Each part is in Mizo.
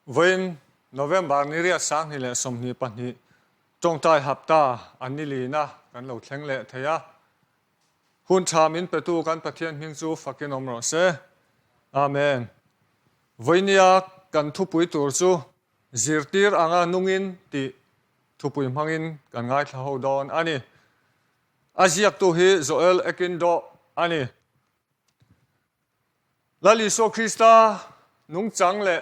Vawiin November ni riat 2022 tawngtai hapta an ni lina kan lo thleng leh thei a. Hun tha min petu kan Pathian hming chu fakin awm rawh se. Amen. Vawiinia kan thupui tur chu zirtir anga nungin tih thupui hmangin kan ngaithla ho dawn a ni. A ziaktu hi Joel Ekindo a ni. Lal Isua Krista nungchang leh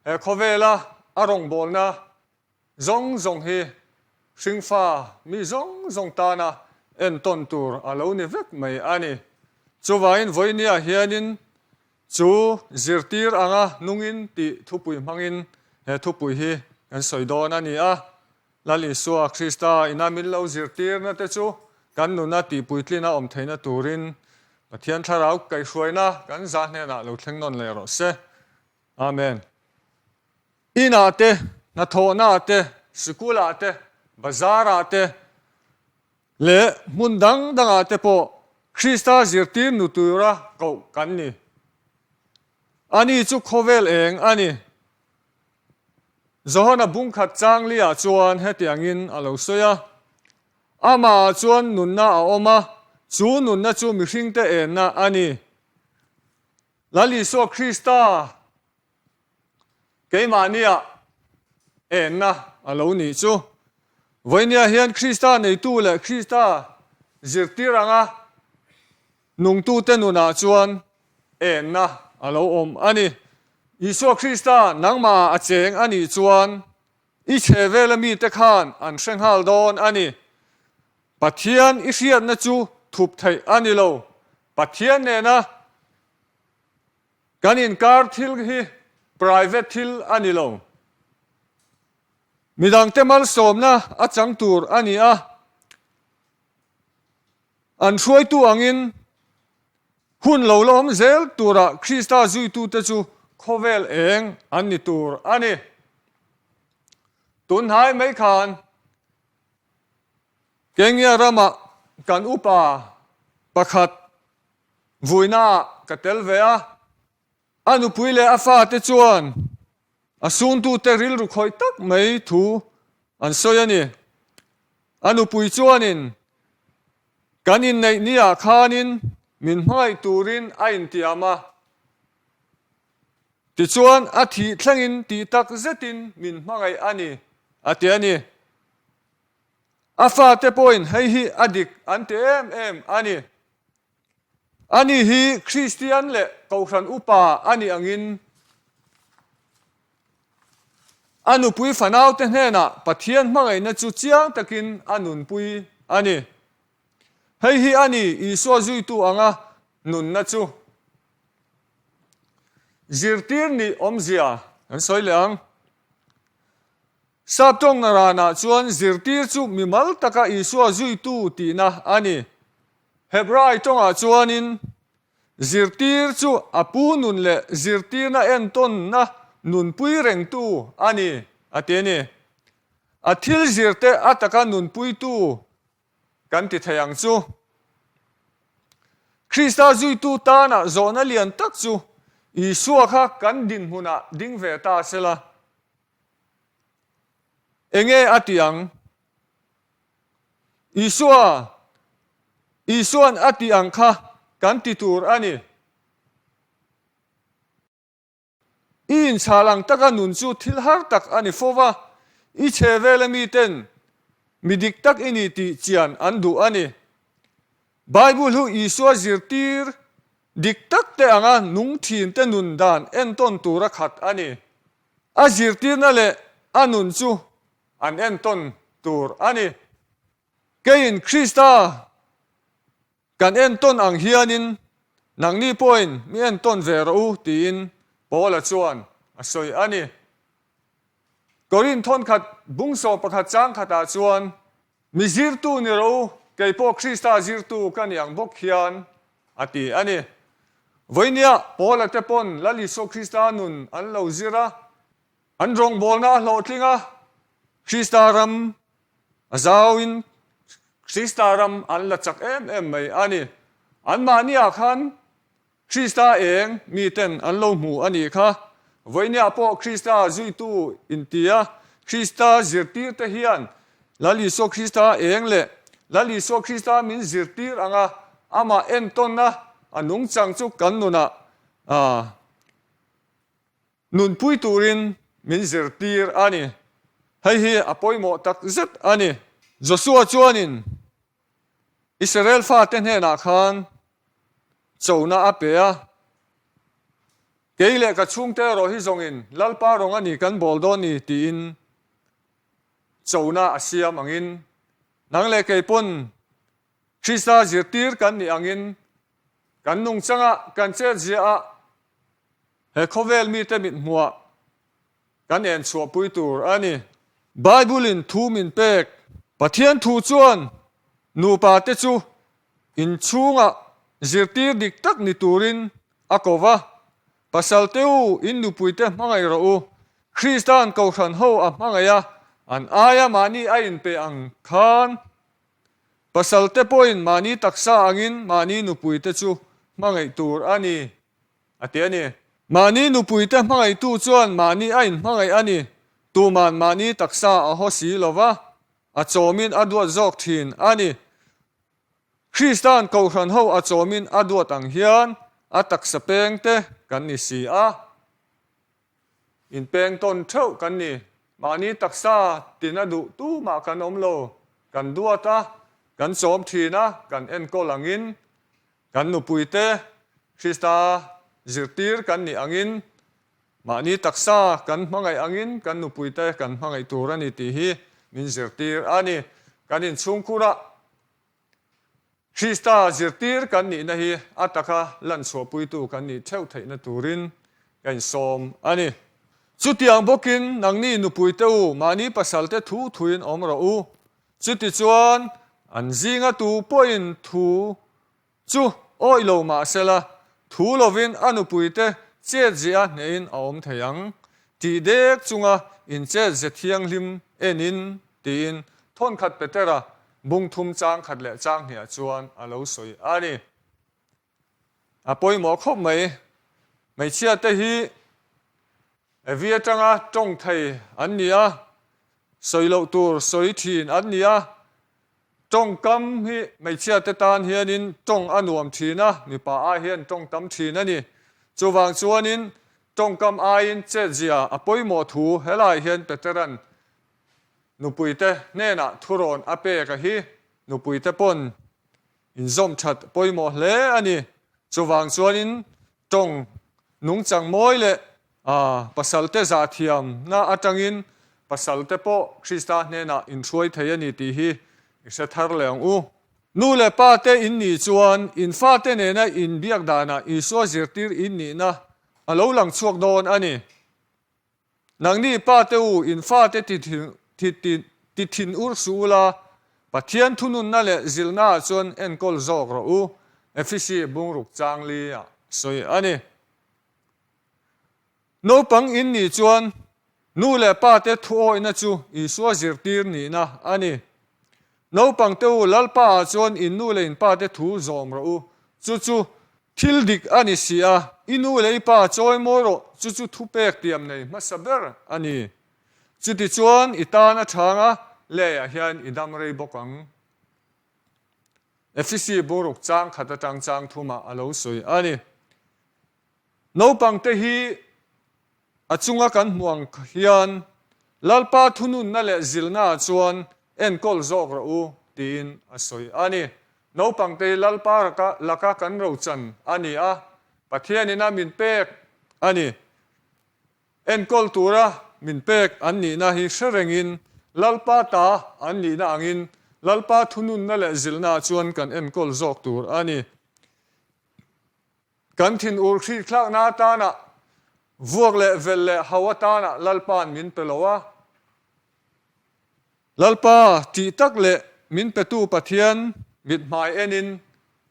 he khawvela a rawngbawlna zawng zawng hi hringfa mi zawng zawng tana entawn tur a lo ni vek mai a ni. Chuvangin vawinia hianin chu zirtir anga nungin tih thupui hmangin he thupui hi kan sawi dawn a ni a. Lal Isua Krista ina min lo zirtirna te chu kan nuna tihpuitlina awm theihna turin Pathian Thlarau kaihhruaina kan za hnenah lo thleng nawn leh rawh se. Amen. Inah te, hnathawhnaah te, sikulah te, bazarah te leh hmun dang dangah te pawh Krista zirtir nu tura koh kan ni. Ani chu khawvel eng a ni. Johana bungkhat changli-ah chuan hetiangin a lo sawi a, Amahah chuan nunna a awm a, chu nunna chu mihringte enna a ni. Lal Isua Krista keimahniah enna a lo nih chu. Vawinia hian Krista neitu leh Krista zirtir anga Nungtute nunah chuan enna a lo awm a ni. Isua Krista nangmahah a cheng a nih chuan i chhe vela mite khan an hre nghal dawn a ni. Pathian i hriatna chu thup theih a ni lo. Pathian nena kan inkar thil hi private thil a ni lo. Midangte malsawmna a chang tur a ni a. An hruaitu angin hun lo la awm zel turah Krista zuitute chu khawvel eng an ni tur a ni. Tunhnai mai khan Kenya ramah kan upa pakhat vuinaah ka tel ve a, a nupui leh a fate chuan A suntute rilru khawih tak mai thu an sawi a ni. A nupui chuanin kan inneih niah khanin min hmangaih turin a intiam a. Tichuan a thih thlengin tih tak zetin min hmangaih a ni, a ti a ni. A fate pawhin hei hi a dik an ti em em a ni. Ani hi Kristian leh Kohhran upa a nih angin a nupui fanaute hnenah Pathian hmangaihna chu chiang takin a nunpui a ni. Hei hi a ni Isua zuitu anga nunna chu. Zirtir nih awmzia kan sawi leh ang. Sap tawng naranah chuan zirtir chu mimal taka Isua zuitu tihna a ni. Hebrai tawngah chuanin zirtir chu a pu nun leh zirtirna entawnna nunpui rengtu a ni, a ti a ni. A thil zirte a taka nunpuitu kan ti thei ang chu. Krista zuitu tana zawhna lian tak chu Isua kha kan dinhmunah ding ve ta sela. Enge a ti ang? Isua, Isuan a tih ang kha kan ti tur a ni. I inchhal ang taka nun chu thil har tak a ni fo va, i chhe vela miten mi dik tak i ni tih chian an duh a ni. Bible hu Isua zirtir dik tak te anga nung thin te nun dan entawn tura khat a ni. A zirtirna leh a nun chu an entawn tur a ni. Keiin Krista kan entawn ang hianin nangni pawhin mi entawn ve rawh u tiin Paula chuan a sawi a ni. Korinth thawnkhat bung 11 chang khatah chuan, Mi zirtu ni rawh u, kei pawh Krista zirtu ka ni ang bawk hian a ti a ni. Vawinia Paula te pawn Lal Isua Krista nun an lo zir a, An rawngbawlna a hlawhtling a, Krista ram a zauin Krista ram an la chak em em mai a ni. Anmahniah khan Krista eng miten an lo hmu a nih kha. Vawinia pawh Krista zuitu intia Krista zirtirte hian Lal Isua Krista eng leh Lal Isua Krista min zirtir anga amah entawnna a nungchang chu kan nunah nunpui turin min zirtir a ni. Hei hi a pawimawh tak zet a ni. Josua chuanin Israel fate hnenah khan chona a pe a, Kei leh ka chhungte erawh hi zawngin Lalpa rawng a ni kan bawl dawn ni tiin chona a siam angin nang leh kei pawn Krista zirtir kan nih angin kan nungchangah kan chetziaah he khawvel mite mithmuah kan en chhuahpui tur a ni. Bible-in thu min pek. Pathian thu chuan nupa te chu inchhungah zirtir dik tak ni turin a ko va, Pasal te u, in nupuite hmangaih rawh u. Krista'n kohhran ho a hmangaih a, an aia mahni a inpe ang khan pasal te pawhin mahni taksa angin mahni nupuite chu hmangaih tur a ni. A ti a ni. Mahni nupuite hmangaihtu chuan mahni a inhmangaih a ni. Tuman mahni taksa a haw si lo va, a chawmin a duat zawk thin a ni. Krista'n kohhran ho a chawmin a duat ang hian a taksa pengte kan ni si a. Inpeng tawn theuh kan ni. Mahni taksa tina duh tumah kan awm lo. Kan duat a, kan chawm thin a, kan enkawl angin kan nupuite Krista zirtir kan nih angin mahni taksa kan hmangaih angin kan nupuite kan hmangaih tur a ni tih hi min zirtir a ni. Kan inchhungkhurah Krista zirtir kan nihna hi a taka lanchhuahpuitu kan nih theuh theihna turin ka insawm a ni. Chutiang bawkin nangni nupuite u, mahni pasalte thu thuin awm rawh u. Chutichuan an zinga tu pawhin thu chu awih lo mah sela, thu lovin a nupuite chetziah a hnehin a awm thei ang. Tih dek chunga inchetze thianghlim enin tiin thawnkhat Petera bung thum chang khat leh chang hniah chuan a lo sawi a ni. A pawimawh khawp mai. Hmeichhia te hi Evi atanga tawng thei an ni a, sawi loh tur sawi thin an ni a. Tawngkam hi hmeichhia te tan hianin tawng a nuam thin a, mipa ai hian tawng tam thin a ni. Chuvang chuanin tawngkam aiin chetzia a pawimawh thu helaiah hian Petera'n Nupuite hnenah thurawn a pek a hi nupuite pawn inzawm that pawimawh hle a ni. Chuvang chuanin tawng nungchang mawi leh pasalte zahthiamna atangin pasalte pawh Krista hnenah inhruai thei a ni tih hi i hre thar leh ang u. Nu leh pa te in nih chuan in fate nena inbiak danah Isua zirtir in nihna a lo lang chhuak dawn a ni. Nangni pa te u, in fate ti thin ur suh ula, Pathian thununna leh zilhnaah chuan enkawl zawk rawh u, Efesi bungruk changli ah sawi a ni. Naupang in nih chuan nu leh pa te thuawihna chu Isua zirtir nihna a ni. Naupang te u, Lalpa ah chuan in nu leh in pa te thu zawm rawh u, chu chu Thil dik a ni si a, i nu leh i pa chawi mawi rawh, chu chu thupek tiam nei hmasa ber a ni. Chutichuan i tan a chhang a, leiah hian i dam rei bawk ang. Efesi buruk chang khat atang chang thumah a lo sawi a ni. Naupangte hi a chunga kan hmuh ang hian Lalpa thununna leh zilnaah chuan enkawl zawk rawh u tiin a sawi a ni. Naupangte hi Lalpa laka kan rochan a ni a, Pathianin a min pek a ni. Enkawl tura min pek an nihna hi hre rengin Lalpa ta an nihna angin Lalpa thununna leh zilnaah chuan kan enkawl zawk tur a ni. Kan thinur hrihthlakna atana vuak leh velh leh hau atana Lalpa'n min pe lo a. Lalpa tih tak leh min petu Pathian mithmai enin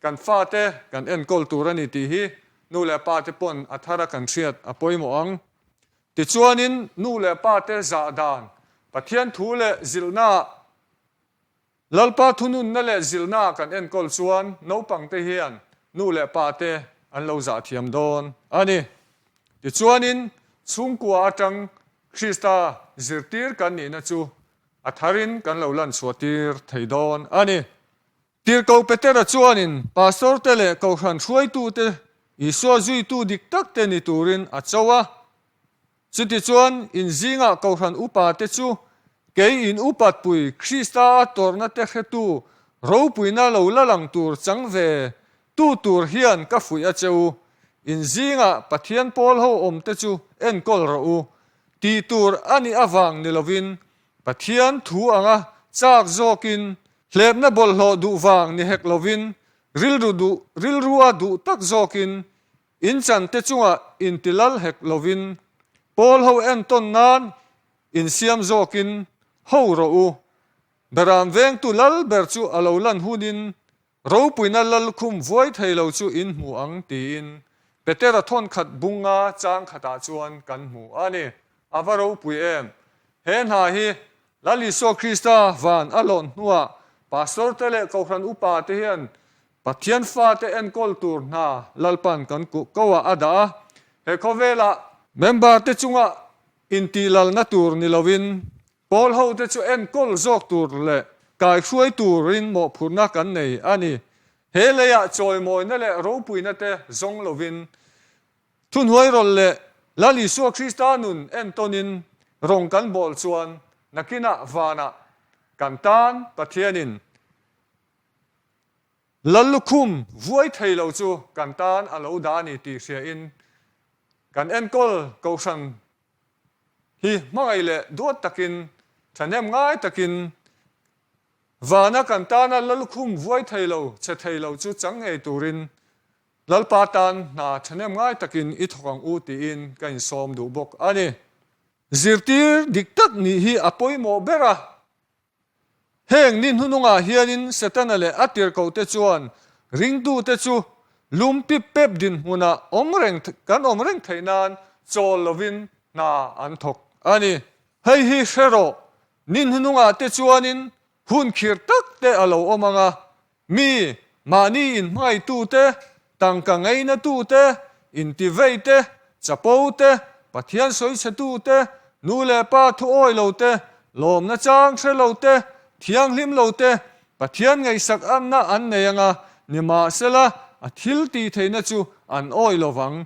kan fate kan enkawl tur a ni tih hi nu leh pate pawn a thara kan hriat a pawimawh ang. Tichuanin nu leh pate zah dan Pathian thu leh zilhnaah Lalpa thununna leh zilhna kan enkawl chuan naupangte hian nu leh pate an lo zah thiam dawn a ni. Tichuanin, chhungkua atang Krista zirtir kan nihna chu a tharin kan lo lan chhuahtir thei dawn a ni. Tirhkoh Petera chuanin Pastor-te leh Kohhran hruaitute Isua zuitu dik takte ni turin a cho a. Chutichuan, in zingah Kohhran upate chu kei in upatpui Krista a tawrhna te hretu ropuina lo la lang tur chang ve tu tur hian ka fuih a che u. In zingah Pathian pawl ho awmte chu enkawl rawh u. Tih tur a nih avang ni lovin Pathian thu anga chak zawkin hlepna bawlhhlawh duh vang ni hek lovin rilru duh rilrua duh tak zawkin In chante chungah intilal hek lovin Paul ho entawn nan insiam zawkin ho rawh u. Beram vengtu lal ber chu a lo lan hunin ropuina lalkhum vuai thei lo chu in hmu ang tiin Petera thawnkhat bunga chang khatah chuan kan hmu a ni. A va ropui em! He hna hi Lal Isua Krista van a lawn hnuah Pastor te leh Kohhran upa te hian Pathian fate enkawl tur hna Lalpan kan ko ah a dah a, he khawvelah member te chunga intihlalna tur ni loin pawl ho te chu enkawl zawk tur leh kaihruai turin mawhphurhna kan nei a ni. He leiah chawimawina leh ropuina te zawng lovin thuhnuai rawlh leh Lal Isua Krista nun entawnin rawng kan bawl chuan nakinah vanah kan tan Pathianin Lal lukhum vuai thei lo chu kan tan a lo dah a ni tih hriain kan enkawl Kohhran hi hmangaih leh duat takin, thahnem ngai takin vana kan tana lal lukhum vuai thei lo, che thei lo chu chang ngei turin Lalpa tan hna thahnem ngai takin i thawk ang u tiin ka insawm duh bawk a ni. Zirtir dik tak nih hi a pawimawh ber a. Heng ni hnunungah hianin Setana leh a tirhkohte chuan ringtute chu lum pip pep dinhmunah awm reng kan awm reng theih nan chawl lovin hna an thawk a ni. Hei hi hre rawh, ni hnunungah te chuanin hun khir tak te a lo awm ang a, Mi, mahni inhmangaihtu te, tangka ngainatu te, intivei te, chapo te, Pathian sawichhetu te, nu leh pa thu awi lo te, lawmna chang hre lo te, thianghlim lo te, Pathian ngaihsak anna an nei anga, nimahsela a thil tih theihna chu an awi lo vang.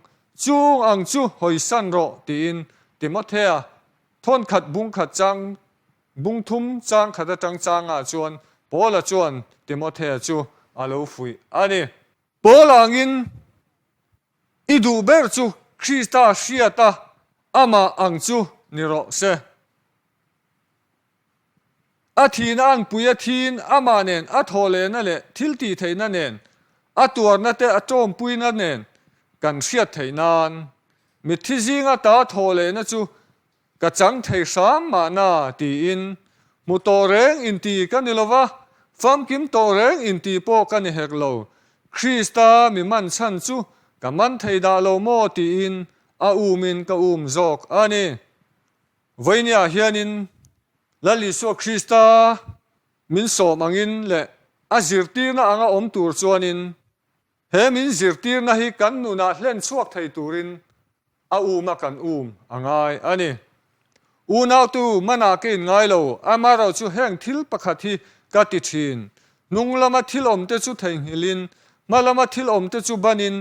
Chung ang chu hawisan rawh, tiin Timothea thawnkhat bungkhat chang Bung thum chang khat atang changah chuan Paula chuan Timothea chu a lo fuih a ni. Paula angin i duh ber chu Krista hriata amah ang chu ni rawh se. A thihna anpui a thiin amah nen a thawhlehna leh thil tihtheihna nen a tuarna te a tawmpuina nen kan hriat theih nan mitthi zinga ta thawhlehna chu Ka chang thei hram mahna tiin hmu tawh reng inti ka ni lova, famkim tawh reng inti pawh ka ni hek lo. Krista mi man chhan chu ka man thei dah lo maw tiin a umin ka um zawk a ni. Vawinia hianin Lal Isua Krista min sawm angin leh a zirtirna anga awm tur chuanin He min zirtirna hi kan nunah hlen chhuak thei turin a um a kan um a ngai a ni. Unautu manah ka inngai lo, amaherawh chu heng thil pakhat hi ka ti thin. Hnung lama thil awmte chu theihnghilhin, hma lama thil awmte chu banin,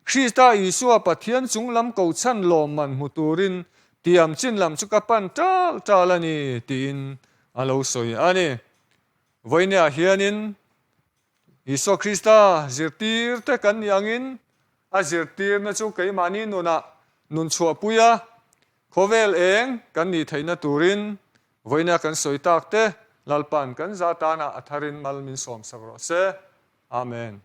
Krista Isua Pathian chung lam kohchhan lawmman hmu turin tiam chin lam chu ka pan tal tal a ni, tiin a lo sawi a ni. Vawineah hianin Isua Krista zirtirte kan nih angin a zirtirna chu keimahni nunah nun chhuahpui a, khawvel eng kan nih theihna turin vawiina kan sawi tak te Lalpa'n kan za tanah a tharin mal min sawmsak rawh se. Amen.